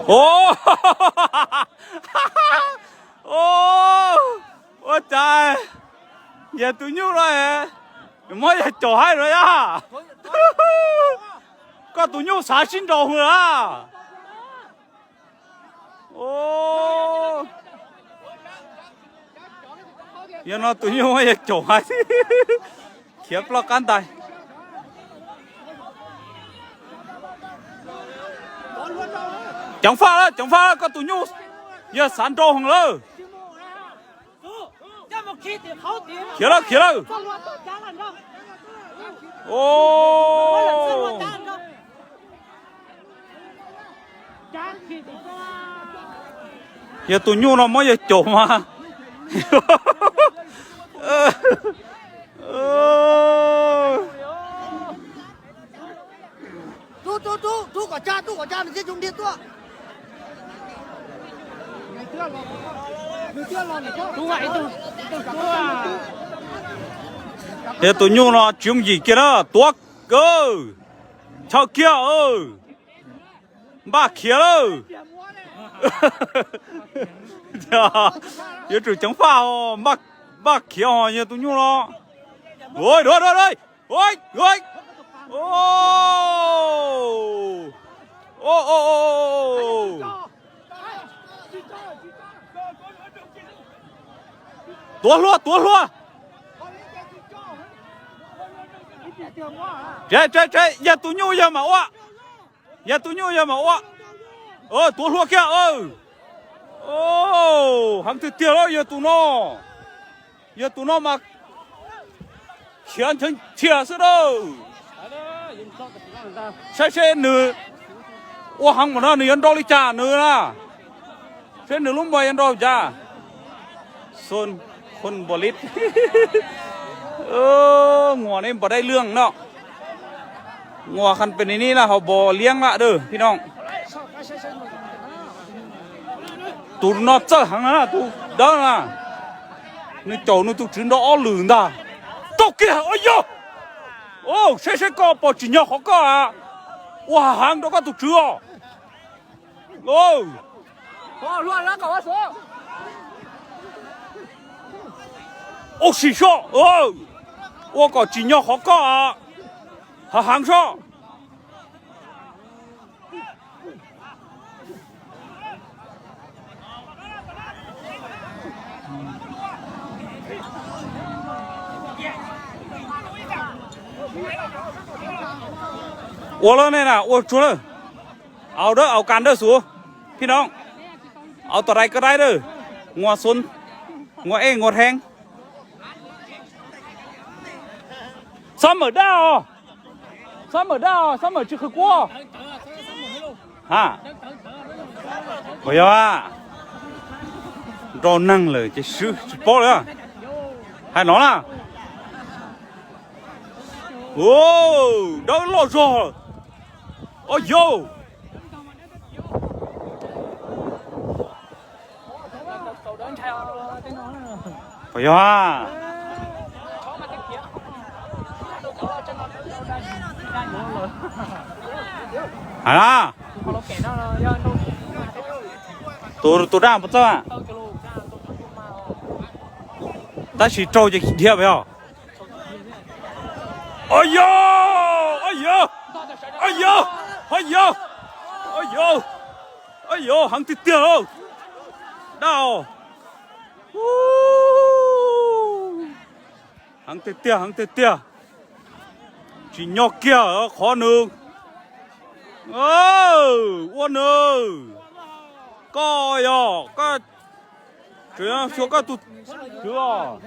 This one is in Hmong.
Ua cas yog tus nyuj no muab yawg caum haib no yog? Koj tus nyuj xav sib nraus hwv a. Yog no tus nyuj muab yawg caum haib, khiav ploj qab ntais. Ceev faj lawm, ceev faj lawm, koj tus nyuj yawg xav nraus hwv lawm. Khiav lawm, khiav lawm. Yog tus nyuj no muab yawg caum mas. Yog tus nyuj no tsis yooj yim kiag na, tuav, chaw kiag, npaj khiav lawm. Yuav tsum ceev faj, npaj khiav os yog tus nyuj no. Tuav hlua, tuav hlua. Tsev, tsev, tsev, yog tus nyuj yawg mam ua. Yog tus nyuj yawg mam ua. Tuav hlua kiag. Heev tiag tiag lawm yog tus no. Yog tus no mas khiav nthia xwb lauj. Saib seb nws ua heev npaum no nws yuav nrau li cas nws na. Seb nws lub npa yuav nrau cas. Xon, khon npa li. Nguas nej npa dai lwj no. Nguas khas pes ni ni na hauv npa liab lawm dawb phi no. Tus no txawj heev na, tus dawb na. Nws caum nws tus tswv nrau ob lwm ntag. Tau kiag, ua yog. Saib seb koj pom tsim nyog qhov koj ua heev rau koj tus tswv os. Ua si soj, ua kom tsim nyog qhov koj hav heev soj. Ua lawm nej na, ua tsuag lawm. Au dawb au kas dawb xus, phij noov. Au tom dais koj dais dawb, nguas xun, nguas ej nguas heev. Xab mawm daj os, xab mawm daj os, xab mawm tsis qhwv kuab. Ha, puas yog? Nrau neeg lawm ces swb tsis paub li. Hais no na. Dawb loj zog. Au yau. Puas yog? Hais na. Tus, tus daj puas txawj? Tab sis raug ces dhia puas yog? Au yau, au yau, au yau, au yau, au yau, au yau, heev tiag tiag lauj. Daj os. Heev tiag tiag, heev tiag tiag. Tsim nyog kiag qhov nws ua nws. Koj yog koj, tseem xyuas koj tus tswv os.